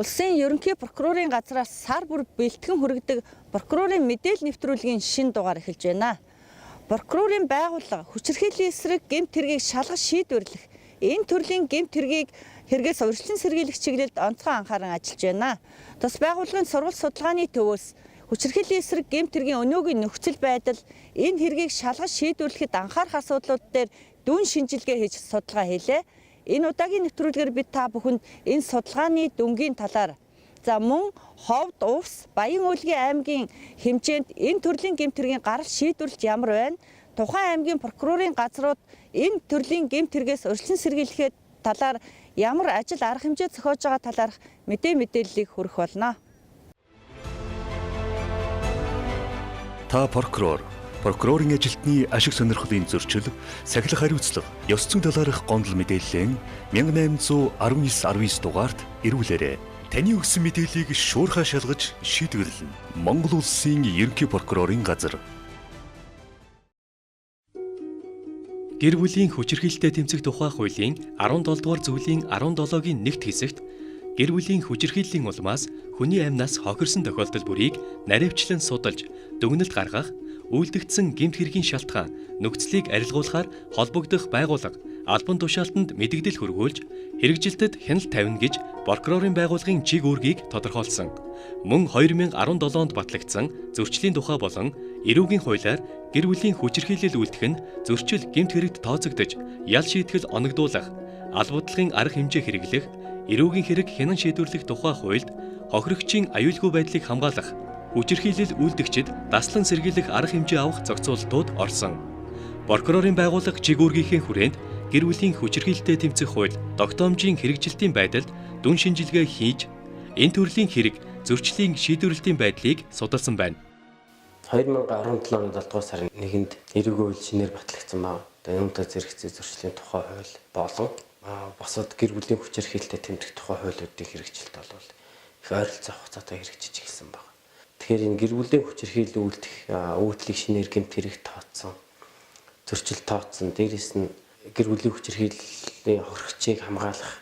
Улсын ерөнхий прокурорын газраас сар бүр бэлтгэн хүргэдэг прокурорын мэдээлэл нэвтрүүлгийн шинэ дугаар эхэлж байна. Прокурорын байгууллага хүчирхийллийн эсрэг гэмт хэргийг шалгаж шийдвэрлэх, энэ төрлийн гэмт хэргийг хэрэгээс урьдчилан сэргийлэх чиглэлд онцгой анхааран ажиллаж байна. Тус байгууллагын сургалт судалгааны төвөөс хүчирхийллийн эсрэг гэмт хэргийн өнөөгийн нөхцөл байдал, энэ хэргийг шалгаж шийдвэрлэхэд анхаарах асуудлууд дээр дүн шинжилгээ хийж судалгаа хийлээ. Энэ удаагийн нэвтрүүлгээр бид та бүхэнд энэ судалгааны дүнгийн талаар, за мөн Ховд, Увс, Баян-Өлгийн аймгийн хэмжээнд энэ төрлийн гэмт хэргийн гарал шийдвэрлэлт ямар байна? Тухайн аймгийн прокурорын газрууд энэ төрлийн гэмт хэрэгээс урьдчилан сэргийлэхэд талаар ямар ажил арга хэмжээ зохиож байгаа талаарх мэдээллийг хүргэх болно. Та прокурор, прокурорын ажилтны ашиг сонирхлын зөрчил, сахилах хариуцлага, ёс зүйн талаарх гомдол мэдээллээ 1819 19 дугаарт ирүүлээрэй. Таны өгсөн мэдээллийг шуурхай шалгаж шийдвэрлэнэ. Монгол Улсын ерөнхий прокурорын газар. Гэр бүлийн хүчирхийлэлтэй тэмцэх тухай хуулийн 17 дугаар зөвлийн 17-гийн 1-р хэсэгт гэр бүлийн хүчирхийллийн улмаас хүний амнаас хохирсон тохиолдол бүрийг наривчлан судалж, дүгнэлт гаргах, үйлдэгдсэн гэмт хэргийн шалтгаан, нөхцөлийг арилгуулахаар холбогдох байгууллага, албан тушаалтанд мэдэгдэл хүргүүлж, хэрэгжилтэд хяналт тавина гэж прокурорын байгууллагын чиг үүргийг тодорхойлсон. Мөн 2017 онд батлагдсан зөрчлийн тухай болон эрүүгийн хуулиар гэр бүлийн хүчирхийлэл үйлдэх нь зөрчил гэмт хэрэгт тооцогдож, ял шийтгэл оногдуулах, албадлагын арга хэмжээ хэрэглэх, эрүүгийн хэрэг хянан шийдвэрлэх тухай хуульд хохирогчийн аюулгүй байдлыг хамгаалах, хүчирхийлэл үйлдэгчид даслан сэргийлэх арга хэмжээ авах зохицуултууд орсон. Прокурорын байгууллага чиг үүргийнхээ хүрээнд гэр бүлийн хүчирхийлэлтэй тэмцэх хууль тогтоомжийн хэрэгжилтийн байдалд дүн шинжилгээ хийж, энэ төрлийн хэрэг зөрчлийн шийдвэрлэлтийн байдлыг судалсан байна. 2017 оны 7 дугаар сарын 1-нд эрүүгийн хууль шинээр батлагдсан байна. Одоо юунтай зэрэгцээ зөрчлийн тухай хууль болон бусад гэр бүлийн хүчирхийлэлтэй тэмцэх тухай хуулиудын хэрэгжилт бол их ойролцоох хугацаатай хэрэгжиж эхэлсэн байна. Тэгэхээр энэ гэр бүлийн хүчирхийлэл үйлдэх үйлдэлийг шинээр гэмт хэрэг тооцсон, зөрчил тооцсон, дээрээс нь гэр бүлийн хүчирхийллийн хохирогчийг хамгаалах,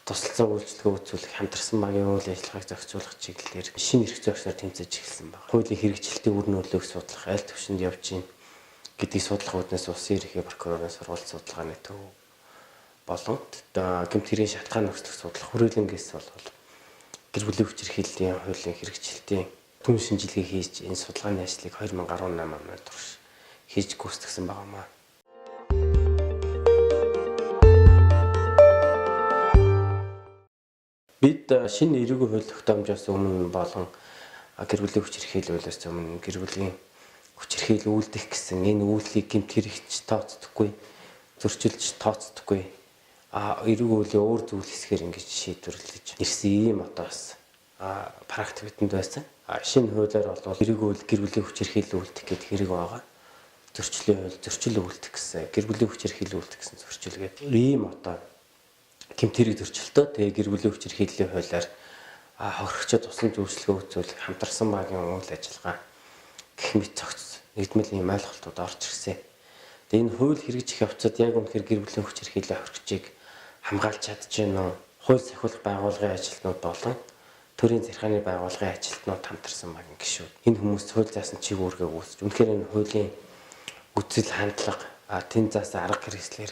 тусалсан үйлчилгээ үзүүлэх, хамтарсан багийн үйл ажиллагааг зохицуулах чиглэлээр шинэ эрх зүйн орчноор тэмцэж эхэлсэн байна. Хуулийн хэрэгжилтийн үр нөлөөг судлах, аль түвшинд явж байна гэдгийг судлах үүднээс улсын ерөнхий прокурорын сургалт судалгааны төв болон гэмт хэргийн шалтгаан нөхцөлийг судлах хүрээлэнгээс бол гэр бүлийн хүчирхийллийн хуулийн хэрэгжилтийн түн шинжилгээ хийж энэ судалгааны ажлыг 2018 оны турш хийж гүйцэтгэсэн байгаамаа. Бид шинэ эрүүгийн хууль тогтоомжоос өмнө болон гэр бүлийн хүчирхийлэл хуулиас өмнө гэр бүлийн хүчирхийлэл үйлдэх гэсэн энэ үйлдэлийг гэмт хэрэгч тооцдоггүй, зөрчилж тооцдоггүй. Эрүүгийн хуулийн өөр зүйл хэсгээр ингэж шийдвэрлэж ирсэн ийм одоо бас практик бидэнд байсан. Шинэ хуулиар бол эрүүгийн хууль гэр бүлийн хүчирхийлэл үйлдэх гэдэг хэрэг байгаа. Зөрчлийн хууль зөрчил үйлдэх гэсэн, гэр бүлийн хүчирхийлэл үйлдэх гэсэн зөрчил гэдэг ийм одоо гэмт хэрэг зөрчилтөө тэгээ гэр бүлийн хүчирхийллийн хуулиар хохирогчид тусламж үйлчилгээ үзүүлэх, хамтарсан багийн үйл ажиллагаа гэх мэт цогц нэгдмэл ийм ойлголтууд орж ирсэн. Тэгээ энэ хууль хэрэгжих явцад яг үнэхээр гэр бүлийн хүчирхийллийн хохирогчийг хамгаалж чадж гэнэ үү? Хууль сахиулах байгууллагын ажилтнууд болон төрийн захиргааны байгууллагын ажилтнууд хамтарсан багийн гишүүд. Энэ хүмүүс хууль заасан чиг үүргээ гүйцэж, үнэхээр энэ хуулийн үзэл хандлага, тэн заасан арга хэрэгслэр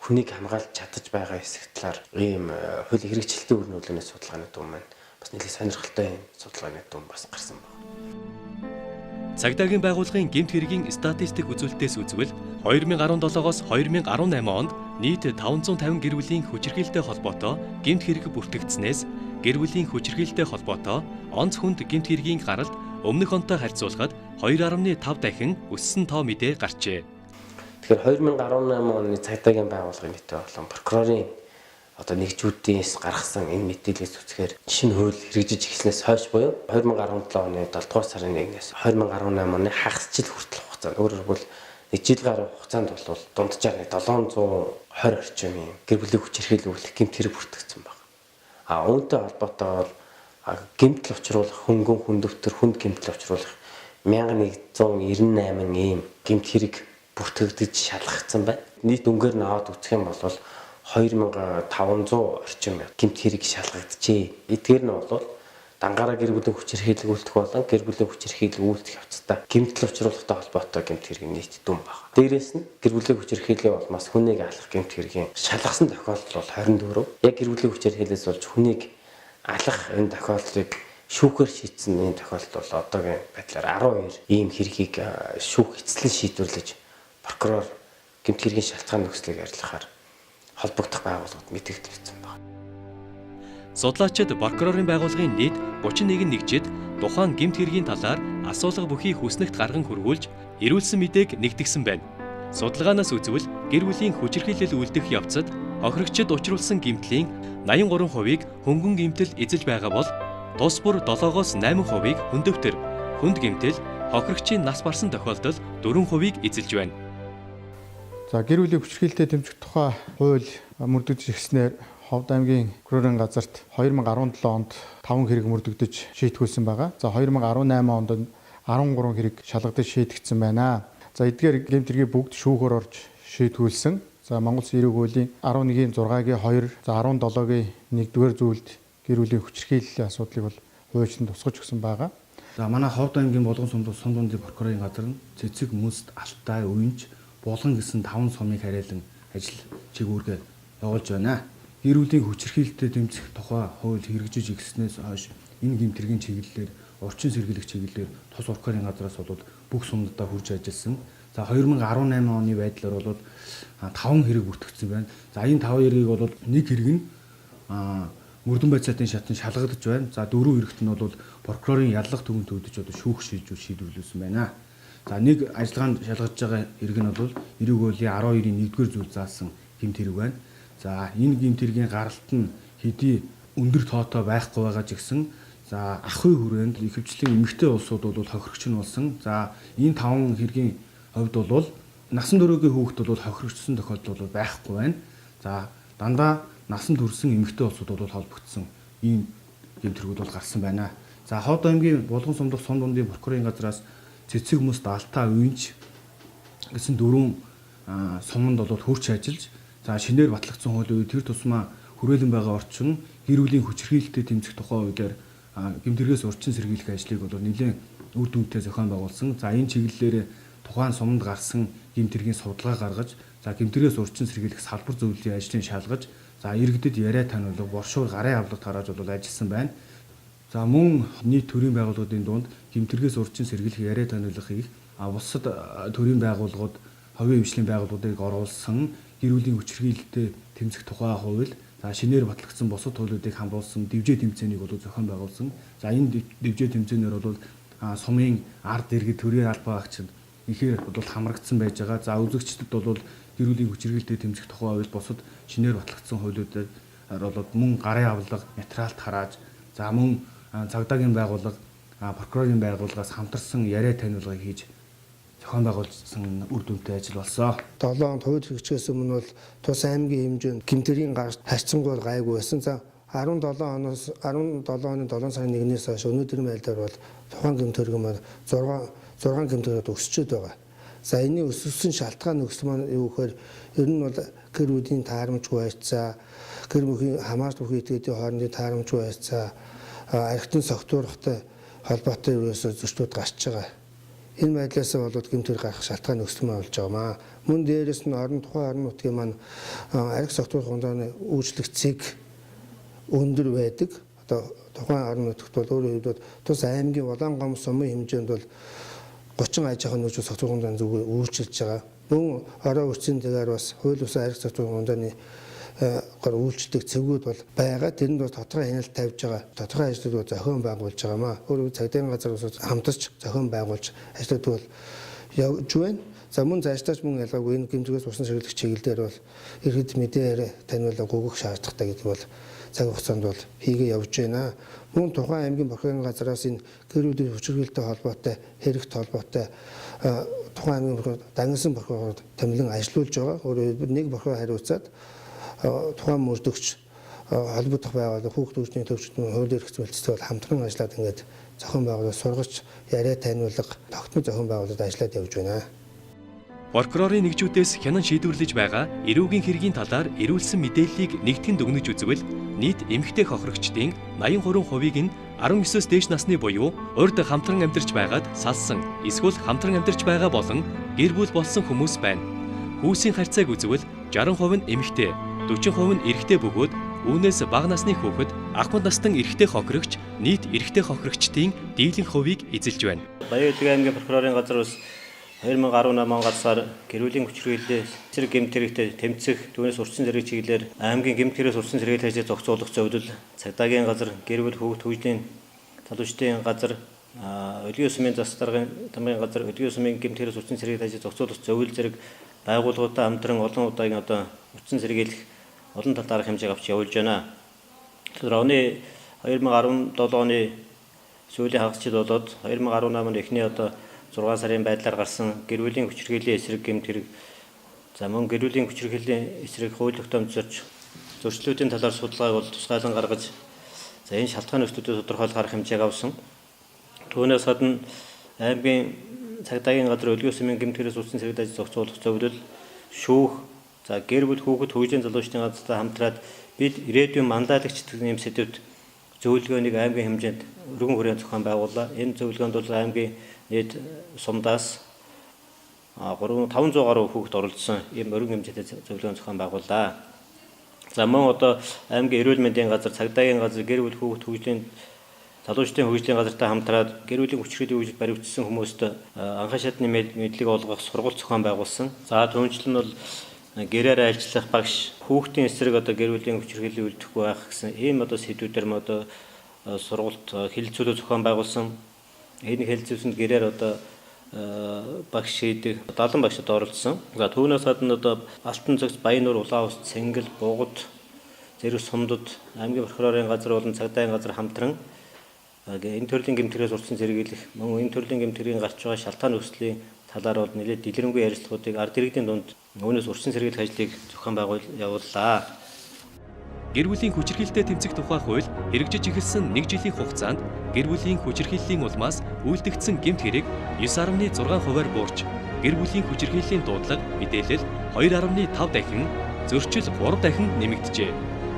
хүнийг хамгаалж чадаж байгаа хэсэг талаар ийм хуулийн хэрэгжилтийн үр нөлөөний судалгааны дүн маань бас нэлээд сонирхолтой юм судалгааны дүн бас гарсан байна. Цагдаагийн байгууллагын гэмт хэргийн статистик үзүүлэлтээс үзвэл 2017-оос 2018 онд нийт 550 гэр бүлийн хүчирхийлэлтэй холбоотой гэмт хэрэг бүртгэгдсэнээс гэр бүлийн хүчирхийлэлтэй холбоотой онц хүнд гэмт хэргийн гаралт өмнөх онтой харьцуулахад 2.5 дахин өссөн тоо мэдээ гарчээ. Тэгэхээр 2018 оны цагдаагийн байгууллагын мэдээ болон прокурорын одоо нэгжүүдээс гаргасан энэ мэдээллээс үзэхээр шинэ хууль хэрэгжиж эхэлснээс хойш буюу 2017 оны 7 дугаар сарын 1-ээс 2018 оны хагас жил хүртэл хугацаанд, өөрөөр хэлбэл нэг жил гаруй хугацаанд бол дунджаар 720 орчим юм гэр бүлийн хүчирхийлэл үйлдэх гэмт хэрэг бүртгэгдсэн байна. Үүнтэй холбоотой бол гэмтэл учруулах, хөнгөн хүндөвтөр хүнд гэмтэл учруулах 1198 ийм гэмт хэрэг бүртгэгдэж шалгагдсан байна. Нийт өнгээр нь аваад үзэх юм бол 2500 орчим гэмт хэрэг шалгагджээ. Эдгээр нь бол дангаараа гэр бүлийн хүчирхийлэл үйлдэх болон гэр бүлийн хүчирхийлэл үйлдэх явцдаа гэмтэл учруулахтай холбоотой гэмт хэрэг нийт дүн байна. Дээрээс нь гэр бүлийн хүчирхийллийн улмаас хүнийг алах гэмт хэргийн шалгасан тохиолдол бол 24. Яг гэр бүлийн хүчирхийллээс болж хүнийг алах энэ тохиолдлыг шүүхээр шийдсэн энэ тохиолдол бол одоогийн байдлаар 12 ийм хэргийг шүүх эцэслэн шийдвэрлэж прокурор гэмт хэргийн шалтгаан нөхцөлийг арилгахаар холбогдох байгууллагад мэдэгдсэн байна. Судлаачид прокурорын байгууллагын нийт 31 нэгжид тухайн гэмт хэргийн талаар асуулга бүхий хүснэгт гарган хөрвүүлж эрүүлсэн мэдээг нэгтгсэн байна. Судалгаанаас үзвэл гэр бүлийн хүчирхийлэл үйлдэх явцад хохирогчид учруулсан гэмтлийн 83%-ийг хөнгөн гэмтэл эзэлж байгаа бол тус бүр 7-оос 8%-ийг хүндөвтөр, хүнд гэмтэл, хохирогчийн нас барсан тохиолдол 4%-ийг эзэлж байна. За, гэр бүлийн хүчирхийлэлтэй тэмцэх тухай хууль мөрдөгдөж эхэлснээр Ховд аймгийн прокурорын газарт 2017 онд 5 хэрэг мөрдөгдөж шийтгүүлсэн байгаа. За, 2018 онд 13 хэрэг шалгадаж шийдэгдсэн байна. За, эдгээр гэмт хэргийг бүгд шүүхээр орж шийтгүүлсэн. За, Монгол Улсын эрүүг хуулийн 11-ийн 6-гийн 2, за 17-гийн 1-р зүйлд гэр бүлийн хүчирхийллийн асуудлыг бол хуульчлан тусгаж өгсөн байгаа. За, манай Ховд аймгийн Булган сумд сум дундын прокурорын газар нь Цэцэг, Мөст, Алтай, Уянж, Булган гэсэн 5 сумыг харьяалан ажил чиг үүргээ явуулж байна. Гэр бүлийн хүчирхийлэлтэй тэмцэх тухай хууль хэрэгжиж эхэлснээс хойш энэ гэмт хэргийн чиглэлээр орчин сэргийлэх чиглэлээр тус прокурорын газраас бол бүх сумдаа хүрж ажилласан. За, 2018 оны байдлаар бол 5 хэрэг бүртгэгдсэн байна. За, энэ 5 хэргийг бол нэг хэрэг нь мөрдөн байцаатын шатан шалгагдаж байна. За, 4 хэрэгт нь бол прокурорын яллах түвэн төвдөж одоо шүүх шийдвэрлүүлсэн байна. За, нэг ажиллагаанд шалгаж байгаа хэрэг нь бол эрүүг хуулийн 12-ийн 1-р зүйл заасан гэмт хэрэг байна. За, энэ гэмт хэргийн гаралт нь хэдий өндөр тоотой байхгүй байгаа ч гэсэн за ахуй хүрээнд ихэвчлэн эмэгтэй улсууд бол хохирогч нь болсон. За, энэ 5 хэргийн хувьд бол насан туршийн хүүхэд бол хохирогчсон тохиолдол бол байхгүй байна. За, дандаа насан турсан эмэгтэй улсууд бол холбогдсон ийм гэмт хэргүүд бол гарсан байна. За, Ховд аймгийн Булган сумдах сум дундын прокурорын газраас Цэцэг, Мөст, Алтай, Уянж гэсэн 4 суманд бол хурц ажиллаж, за шинээр батлагдсан хуулийн үед тэр тусмаа хүрээлэн байгаа орчин гэр бүлийн хүчирхийлэлтэй тэмцэх тухай хуулиар гэмт хэрэгээс орчин сэргийлэх ажлыг бол нэлээд үр дүнтэй зохион байгуулсан. За, энэ чиглэлээр тухайн суманд гарсан гэмт хэргийн судалгаа гаргаж, за гэмт хэрэгээс орчин сэргийлэх салбар зөвлөлийн ажлыг шалгаж, за иргэдэд яриа таниулах, боршуур гарын авлага тарааж бол ажилласан байна. За, мөн нийт төрийн байгууллагуудын дунд гэмт хэрэгээс орчин сэргийлэх яриа таниулахыг бусад төрийн байгууллагууд, хувийн хвшлийн байгууллагуудыг оруулсан гэр бүлийн хүчирхийлэлтэй тэмцэх тухай хууль, за шинээр батлагдсан бусад хуулиудыг хамруулсан дэвжээ тэмцээнийг бол зохион байгуулсан. За, энэ дэвжээ тэмцээнээр бол сумын ард иргэд, төрийн албан агчид ихээр бол хамрагдсан байж байгаа. За, үзэгчдэд бол гэр бүлийн хүчирхийлэлтэй тэмцэх тухай хууль, бусад шинээр батлагдсан хуулиудаар бол мөн гарын авлага, материалт харааж, за мөн цагдаагийн байгууллага, прокурорын байгууллагаас хамтарсан яриа таниулгыг хийж зохион байгуулсан үр дүнтэй ажил болсон. 7 онд хууль хэрэгжихээс өмнө бол тус аймгийн хэмжээнд гэмт хэргийн гаралт харьцангуй гайгүй байсан. За, 17 оноос 17 оны 7 сарын 1-ээс хойш өнөөдрийн байдлаар бол тухайн гэмт хэрэг маань 6 гэмт хэрэгэд өсчөөд байгаа. За, энэний өссөн шалтгаан нөхцөл маань юу гэхээр ер нь бол гэр бүлийн таарамжгүй харьцаа, гэр бүлийн хамаарч бүхий этгээдийн хоорондын таарамжгүй харьцаа, архитан согтуурахтай холбоотой ерөөсөө зөрчилүүд гарч байгаа. Энэ байдлаас болоод гэмт хэрэг гарах шалтгаан нөхцөл маань болж байгаа маа. Мөн дээрээс нь орон тухайн орон нутгийн маань арх согтуурах ундааны үйлчлэх цэг өндөр байдаг. Одоо тухайн орон нутагт бол өөрөөр хэлбэл тус аймгийн Улаан гом сумын хэмжээнд бол 30 аж ахуйн нөхцөл согтуурах ундааны зүгээр үйлчилж байгаа. Мөн орой үрцэн дэгээр бас хууль бусаа арх согтуурах ундааны гор үйлчлдэг цэгүүд бол байгаа. Тэрэнд бол тодорхой хяналт тавьж байгаа. Тодорхой ажлууд зохион байгуулж байгаа маа. Өөрөөр цагдаагийн газар ус хамтарч зохион байгуулж ажлууд бол явж байна. За, мөн цааштаач мөн ялгаагүй энэ гэмтгээс усан сэргийлэх чиглэл дээр бол иргэд мэдээ таниулах өгөх шаардлагатай гэдэг бол цаг хугацаанд бол хийгээ явж байна. Мөн тухайн аймгийн прокурорын газраас энэ гэр бүлийн хүчирхийлэлтэй холбоотой хэрэгт холбоотой тухайн аймгийн прокурор дангисан прокуророор томилон ажилуулж байгаа. Өөрөөр хэлбэл нэг прокурор хариуцаад тухайн мөрдөгч холбогдох байгууллага, хүүхд хөгжлийн төвчд, хууль эрх зүйн бол хамтран ажиллаад ингээд зохион байгуулалт сургач, яриа таниулга, тогтмол зохион байгуулалт ажиллаад явж байна. Прокурорын нэгжүүдээс хянан шийдвэрлэж байгаа эрүүгийн хэргийн талаар эрүүлсэн мэдээллийг нэгтгэн дүгнэж үзвэл нийт эмэгтэй хохирогчдын 83%-ийг нь 19-оос дээш насны буюу урд хамтран амьдарч байгаад салсан эсвэл хамтран амьдарч байгаа болон гэр бүл болсон хүмүүс байна. Хүүсийн харьцааг үзвэл 60% нь эмэгтэй, 40% нь эрэгтэй бөгөөд үүнээс бага насны хүүхэд, ахмад настан эрэгтэй хохирогч нийт эрэгтэй хохирогчдын дийлэнх хувийг эзэлж байна. Баян-Элэг аймгийн прокурорын газар бас 2018 он гарсаар гэр бүлийн хүчирхийллээ эсрэг гэмт хэрэгтэй тэмцэх, түүнээс урьдчилан зэрэг чиглэлээр аймгийн гэмт хэрэгээс урьдчилан сэргийлэх ажлыг зохицуулах зөвлөл, цагдаагийн газар, гэр бүл хүүхд хөгжлийн залуучдын газар, Өлгийн сумын зас даргын тамгын газар, Өлгийн сумын гэмт хэрэгээс урьдчилан сэргийлэх ажлыг зохицуулах зөвлөл зэрэг байгууллагуудаа хамтран олон удаагийн одоо урьдчилан сэргийлэх олон талд арга хэмжээг авч явуулж байна. Тэгэхээр оны 2017 оны сүүлийн хагас жил болоод 2018 оны эхний одоо 6 сарын байдлаар гарсан гэр бүлийн хүчирхийллийн эсрэг гэмт хэрэг, за мөн гэр бүлийн хүчирхийллийн эсрэг хууль тогтоомж зөрчлүүдийн талаар судалгааг бол тусгайлан гаргаж, за энэ шалтгаан нөхцлүүдийг тодорхойлох арга хэмжээг авсан. Түүнээс гадна аймгийн цагдаагийн газар Өлгөө сумын гэмт хэрэгээс урьдчилан сэргийлэх ажил зохицуулах зөвлөл, шүүх, за гэр бүл хүүхэд хөгжлийн залуучдын газартай хамтраад бид ирээдүйн манлайлагч гэм сэдвт зөвлөгөөнийг аймгийн хэмжээнд өргөн хүрээнд зохион байгууллаа. Энэ зөвлөгөөнд бол аймгийн нийт сумдаас 500 гаруй хүүхэд оролцсон ийм өргөн хэмжээтэй зөвлөгөөн зохион байгууллаа. За мөн одоо аймгийн эрүүл мэндийн газар, цагдаагийн газар, гэр бүл хүүхэд хөгжлийн залуучдын хөгжлийн газартай хамтраад гэр бүлийн хүчирхийллийн үйлдэл баригдсан хүмүүст анхан шатны мэдлэг олгох сургалт зохион байгуулсан. За түүнчлэн бол гэрээр ажиллах багш, хүүхдийн эсрэг одоо гэр бүлийн хүчирхийллийн үйлдэхгүй байх гэсэн ийм одоо сэдвүүдээр м одоо сургалт хэлэлцүүлэг зохион байгуулсан. Энэ хэлэлцүүлсэнд гэрээр одоо багш шийдэг 70 багш одоо оролцсон. За түүнээс гадна одоо Алтан зөгц, Баянуур, Улаан ус, Цэнгэл, Бугад, зэрэг сумдад аймгийн прокурорын газар болон цагдаагийн газар хамтран энэ төрлийн гэмт хэрэгээс урьдчилан сэргийлэх, мөн энэ төрлийн гэмт хэргийн гарч байгаа шалтгаан нөхцөлийн талаар бол нэлээд дэлгэрэнгүй ярилцлагуудыг ард иргэдийн дунд үүнээс урьдчилан сэргийлэх ажлыг зохион байгуул явууллаа. Гэр бүлийн хүчирхийлэлтэй тэмцэх тухай хууль хэрэгжиж эхэлсэн 1 жилийн хугацаанд гэр бүлийн хүчирхийллийн улмаас үйлдэгдсэн гэмт хэрэг 9.6%-аар буурч, гэр бүлийн хүчирхийллийн дуудлага мэдээлэл 2.5 дахин, зөрчил 3 дахин нэмэгджээ.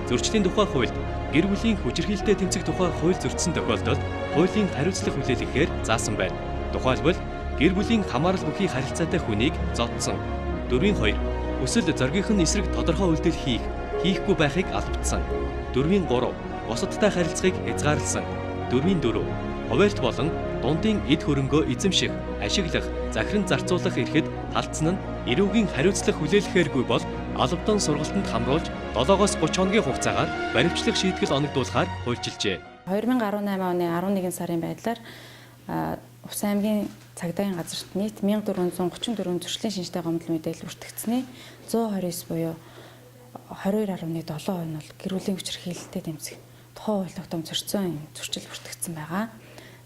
Зөрчлийн тухай хуульд гэр бүлийн хүчирхийлэлтэй тэмцэх тухай хууль зөрчсөн тохиолдолд хуулийн хариуцлага хүлээлгэхээр заасан байна. Тухайлбал гэр бүлийн хамаарал бүхий харилцаатай хүнийг зодсон. 4-2 өсөл зоригийнх нь эсрэг тодорхой үйлдэл хийх, хийхгүй байхыг албадсан. 4-3 бусадтай харилцааг хязгаарласан. 4-4 хуваарьт болон дундын эд хөрөнгөө эзэмших, ашиглах, захиран зарцуулах эрхэд талцсан нь эрүүгийн хариуцлага хүлээлгэхээргүй бол албадан сургалтанд хамруулж 7-оос 30 хоногийн хугацаагаар баривчлах шийтгэл оногдуулахаар хуульчилжээ. 2018 оны 11 сарын байдлаар Увс аймгийн цагдаагийн газарт нийт 1434 зөрчлийн шинжтэй гомдол мэдээлэл бүртгэгдсэний 129 буюу 22.7% нь бол гэр бүлийн хүчирхийлэлтэй тэмцэх тухайн хууль тогтоом зөрчсөн зөрчил бүртгэгдсэн байгаа.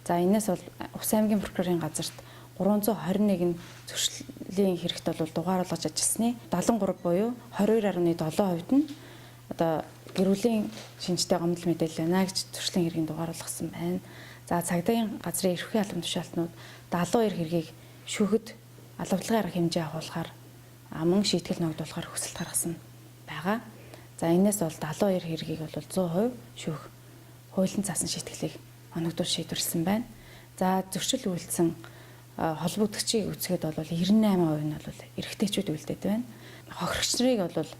За энээс бол Увс аймгийн прокурорын газарт 321 зөрчлийн хэрэгт бол дугааруулгаж ажилласны 73 буюу 22.7% нь одоо гэр бүлийн шинжтэй гомдол мэдээлэл байна гэж зөрчлийн хэргийн дугааруулгасан байна. За цагдаагийн газрын эрхий албан тушаалтнууд 72 хэргийг шүүхэд албадлагын арга хэмжээ агуулахаар мөн шийтгэл ногдуулахаар хүсэлт гаргасан байгаа. За энээс бол 72 хэргийг бол 100% шүүх хуулийн заасан шийтгэлийг оногдуул шийдвэрлсэн байна. За зөрчил үйлдсэн холбогдогчийг үзэхэд бол 98% нь бол эрэгтэйчүүд үлдээд байна. Хохирогч нарыг бол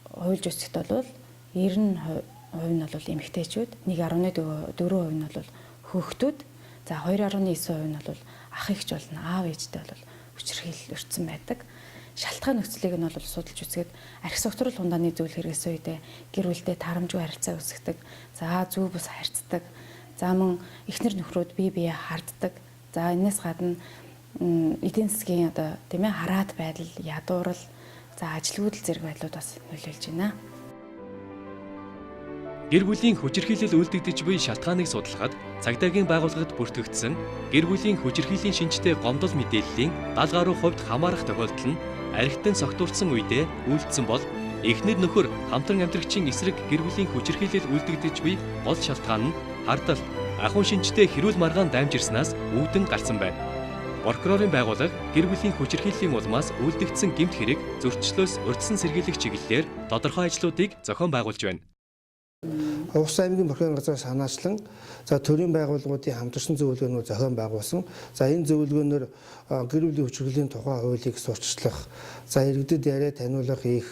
хуульж үзэхэд бол 90% нь бол эмэгтэйчүүд, 1.4% нь бол хөөхтүүд, за 2.9% нь бол ах эгч болно, аав ээжтэй бол хүчирхийлэл өртсөн байдаг. Шалтгаан нөхцөлийг нь бол судалж үзэхэд архи согтрол хундааны зүйл хэрэгсэн үедээ гэр бүлдээ таарамжгүй харилцаа үүсгэдэг. За зүү бус харьцдаг. За мөн эхнэр нөхрүүд бие биеэ харддаг. За энэс гадна эдийн засгийн одоо тийм хараат байдал, ядуурал, за ажилгүйдэл зэрэг байдлууд бас нөлөөлж байна. Гэр бүлийн хүчирхийлэл үйлдэгдэж буй шалтгааныг судлахад цагдаагийн байгууллагад бүртгэгдсэн гэр бүлийн хүчирхийллийн шинжтэй гомдол мэдээллийн 70 гаруй хувьд хамаарах тохиолдол нь архитан согтуурсан үедээ үйлдсэн бол эхнэр нөхөр хамтран амьдрагчийн эсрэг гэр бүлийн хүчирхийлэл үйлдэгдэж буй гол шалтгаан нь хардалт, ахуйн шинжтэй хэрүүл маргаан дамжирснаас үүдэн гарсан байна. Прокурорын байгууллага гэр бүлийн хүчирхийллийн улмаас үйлдэгдсэн гэмт хэрэг зөрчлөөс урьдчилан сэргийлэх чиглэлээр тодорхой ажлуудыг зохион байгуулж байна. Увс аймгийн прокурорын газар санаачлан за төрийн байгууллагуудын хамтарсан зөвлөгөөнүүд зохион байгуулсан. За энэ зөвлөгөөнөөр гэр бүлийн хүчирхийллийн тухай хуулийг сурталчлах, за иргэдэд яриа таниулах их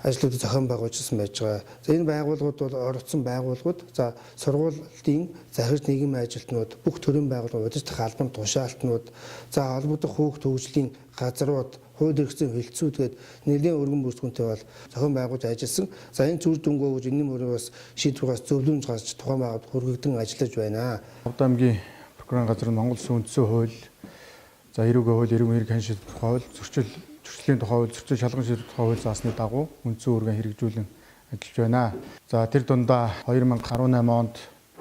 ажлуудыг зохион байгуулжсэн байж байгаа. За энэ байгууллагууд бол оролцсон байгууллагууд, за сургуулийн захирч нийгмийн ажилтнууд, бүх төрийн байгууллага, удирдах албан тушаалтнууд, за холбогдох хүүхд хөгжлийн газрууд, хууль эрх зүйн хэлтсүүд гээд нэлээн өргөн бүртгэнтэй бол зохион байгуулж ажилласан. За энэ зүр дүнгөө гэж энэний мөрөө бас шийдвэр гарч зөвлөмж гарч тухайн байгууллагад хүргэгдэн ажиллаж байна. Ховд аймгийн прокурорын газар нь Монгол Улсын үндсэн хууль, за эрүүгийн хууль, эрүүгийн хэрэг хан шийдвэр тухай хууль, зөрчлийн тухай хууль, зөрчил шалган шийдвэр тухай хууль заасны дагуу үндсэн үүргээ хэрэгжүүлэн ажиллаж байна. За тэр дундаа 2018 онд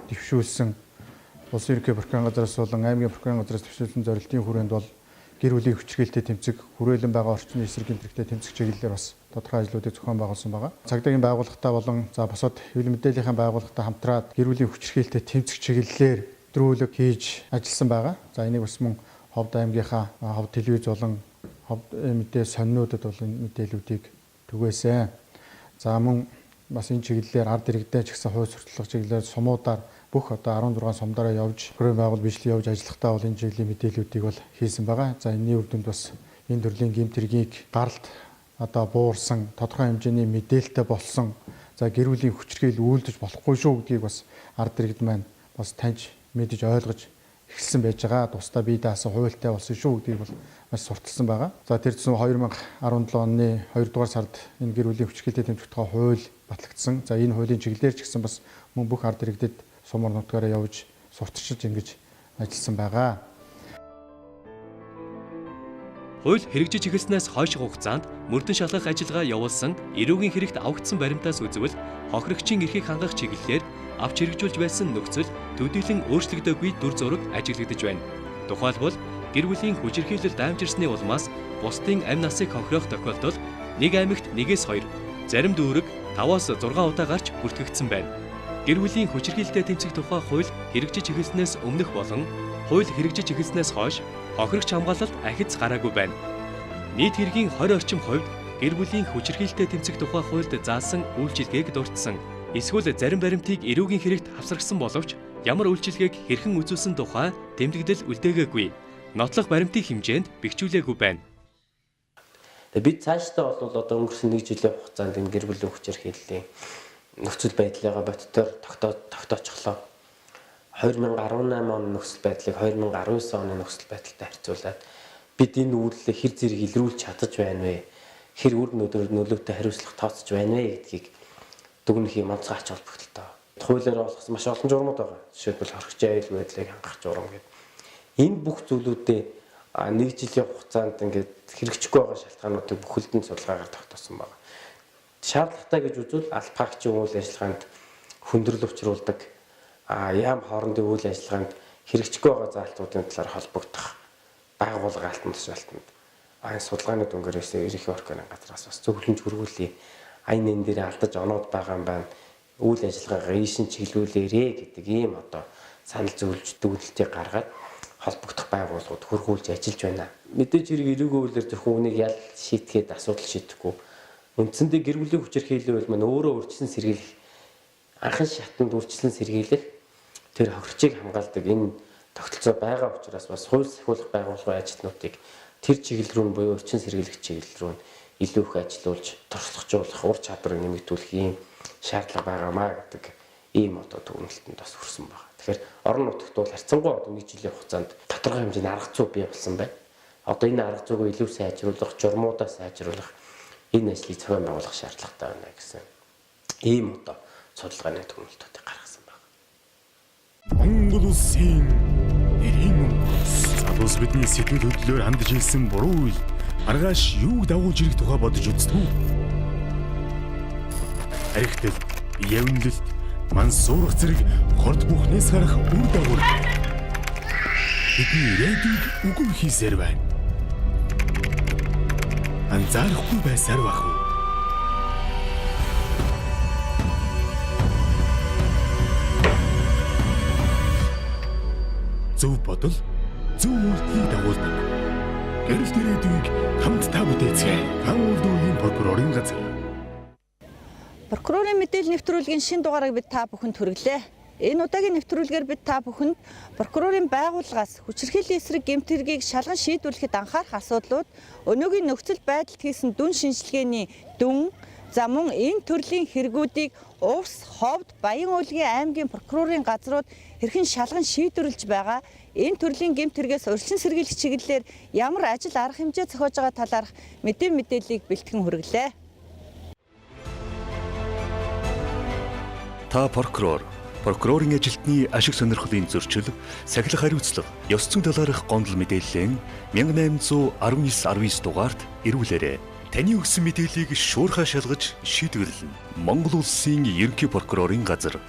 дэвшүүлсэн Улсын ерөнхий прокурорын газраас болон аймгийн прокурорын газраас дэвшүүлсэн зорилтын хүрээнд бол гэр бүлийн хүчирхийлэлтэй тэмцэх, хүрээлэн байгаа орчны эсрэг гэмт хэрэгтэй тэмцэх чиглэлээр бас тодорхой ажлуудыг зохион байгуулсан байгаа. Цагдаагийн байгууллагатай болон за бусад хэвлэл мэдээллийн байгууллагатай хамтраад гэр бүлийн хүчирхийлэлтэй тэмцэх чиглэлээр нэвтрүүлэг хийж ажилласан байгаа. За энийг бас мөн Ховд аймгийнхаа Ховд телевиз болон Ховд мэдээ сонинуудад бол энэ мэдээллүүдийг түгээсэн. За мөн бас энэ чиглэлээр ард иргэдээ ч гэсэн хууль сурталчлах чиглэлээр сумуудаар бүх одоо 16 сумдаараа явж прокурорын байгууллага бичлэг явж ажиллахдаа бол энэ чиглэлийн мэдээллүүдийг бол хийсэн байгаа. За энэний үр дүнд бас энэ төрлийн гэмт хэргийг гаралт одоо буурсан тодорхой хэмжээний мэдээлэлтэй болсон за гэр бүлийн хүчирхийлэл үйлдэж болохгүй шүү гэдгийг бас ард иргэд маань бас таньж мэдэж ойлгож эхэлсэн байж байгаа. Тусдаа бие даасан хуультай болсон шүү гэдгийг бол маш сурталсан байгаа. За тэр тусам 2017 оны 2 дугаар сард энэ гэр бүлийн хүчирхийлэлтэй тэмцэх тухай хууль батлагдсан. За энэ хуулийн чиглэлээр ч гэсэн бас мөн бүх ард иргэдэд сумар нутгаараа явж сурталчилж ингэж ажилласан байгаа. Хууль хэрэгжиж эхэлснээс хойших хугацаанд мөрдөн шалгах ажиллагаа явуулсан эрүүгийн хэрэгт авагдсан баримтаас үзвэл хохирогчийн эрхийг хангах чиглэлээр авч хэрэгжүүлж байсан нөхцөл төдийлөн өөрчлөгдөөгүй дүр зураг ажиглагдаж байна. Тухайлбал гэр бүлийн хүчирхийлэл даймжирсны улмаас бусдын амь насыг хохироох тохиолдол нэг аймагт 1-2, зарим дүүрэг 5-6 удаа гарч бүртгэгдсэн байна. Гэр бүлийн хүчирхийлэлтэй тэмцэх тухай хууль хэрэгжиж эхэлснээс өмнөх болон хууль хэрэгжиж эхэлснээс хойш хохирогч хамгаалалт ахиц гараагүй байна. Нийт хэргийн 20 орчим хувьд гэр бүлийн хүчирхийлэлтэй тэмцэх тухай хуульд заасан үйлчилгээг дурдсан. Эсвэл зарим баримтыг эрүүгийн хэрэгт хавсаргасан боловч ямар үйлчилгээг хэрхэн үзүүлсэн тухай тэмдэгдэл үлдээгээгүй. Нотлох баримтын хэмжээнд бэхжүүлээгүй байна. Тэгээ бид цаашдаа бол одоо өнгөрсөн нэг жилийн хугацаанд энэ гэр бүлийн хүчирхийллийн нөхцөл байдлыгаа бодитоор тогтоочихлоо. 2018 оны нөхцөл байдлыг 2019 оны нөхцөл байдалтай харьцуулаад бид энэ үйлдэлээ хэр зэрэг илрүүлж чадаж байна вэ? Хэр үр нөлөөтэй хариуцлага тооцож байна вэ гэдгийг дүгнэх юм онцгой ач холбогдолтой. Хуулиар олгосон маш олон журмууд байгаа. Жишээлбэл хорхогчийн аюулгүй байдлыг хангах журам гэдэг. Энэ бүх зүйлүүдээ нэг жилийн хугацаанд ингээд хэрэгжихгүй байгаа шалтгаануудыг бүхэлд нь судалгаагаар тогтоосон байна. Шаардлагатай гэж үзвэл алпагчийн үйл ажиллагаанд хүндрэл учруулдаг, яам хоорондын үйл ажиллагаанд хэрэгжихгүй байгаа заалтуудын талаар холбогдох байгууллага алтан тушаалтанд энэ судалгааны дүнгээр ерөнхий прокурорын газраас бас зөвлөмж хөргүүлье. Аян энэ дээр алдаж оноод байгаа юм байна. Үйл ажиллагаагаа ийшин чиглүүлээрэ гэдэг ийм одоо санал зөвлөж дүгнэлтийг гаргаад холбогдох байгууллагууд хөргүүлж ажиллаж байна. Мэдээж хэрэг эрүүгийн хуулиар зөвхөн үнийг ял шийтгээд асуудал шийдэхгүй. Үндсэндээ гэр бүлийн хүчирхийлэл бол маань өөрөө урьдчилан сэргийлэх, анхан шатанд урьдчилан сэргийлэх тэр хохирчийг хамгаалдаг энэ тогтолцоо байгаа учраас бас хууль сахиулах байгууллагын ажилтнуудыг тэр чиглэл рүү нь буюу урьдчилан сэргийлэх чиглэл рүү нь илүү их ажилуулж, туршлагажуулах, ур чадварыг нэмэгдүүлэх ийм шаардлага байгаамаа гэдэг ийм одоо дүгнэлтэнд бас хүрсэн байна. Тэгэхээр орон нутагт бол харьцангуй одоо нэг жилийн хугацаанд тодорхой хэмжээний арга зүй бий болсон байна. Одоо энэ арга зүйг илүү сайжруулах, журмуудаа сайжруулах энэ ажлыг зохион байгуулах шаардлагатай байна гэсэн ийм одоо судалгааны дүгнэлтүүдийг гаргасан байна. Монгол улсын нэрийн өнгөс. Залуус бидний сэтгэл хөдлөлөөр хандж ирсэн буруу үйл маргааш юуг дагуулж ирэх тухай бодож үздэг үү? Харихтал, явнлалт, мансуурах зэрэг хорд бүхнээс гарах үр дагавар бидний ирээдүйд үгүй хийсээр байна. Анзаарахгүй байсаар байх уу? Зөв бодол, Зөв үйлдэлийг дагуулдаг. Гэрэлт ирээдүйг хамтдаа бүтээцгээе. Ган үйлдвэрийн прокурорын газар. Прокурорын мэдээлэл нэвтрүүлгийн шинэ дугаарыг бид та бүхэнд хүргэлээ. Энэ удаагийн нэвтрүүлгээр бид та бүхэнд прокурорын байгууллагаас хүчирхийллийн эсрэг гэмт хэргийг шалган шийдвэрлэхэд анхаарах асуудлууд, өнөөгийн нөхцөл байдалд хийсэн дүн шинжилгээний дүн, за мөн энэ төрлийн хэрэгүүдийг Увс, Ховд, Баян-Уулгийн аймгийн прокурорын газрууд хэрхэн шалган шийдвэрлэж байгаа, энэ төрлийн гэмт хэрэгээс урьдчилан сэргийлэх чиглэлээр ямар ажил арга хэмжээ зохиож байгаа талаарх мэдээллийг бэлтгэн хүргэлээ. Та прокурор, прокурорын ажилтны ашиг сонирхлын зөрчил, сахилах хариуцлага, ёс зүйн талаарх гомдол мэдээллийн 1819 19 дугаарт ирүүлээрэй. Таны өгсөн мэдээллийг шуурхай шалгаж шийдвэрлэнэ. Монгол улсын ерөнхий прокурорын газар.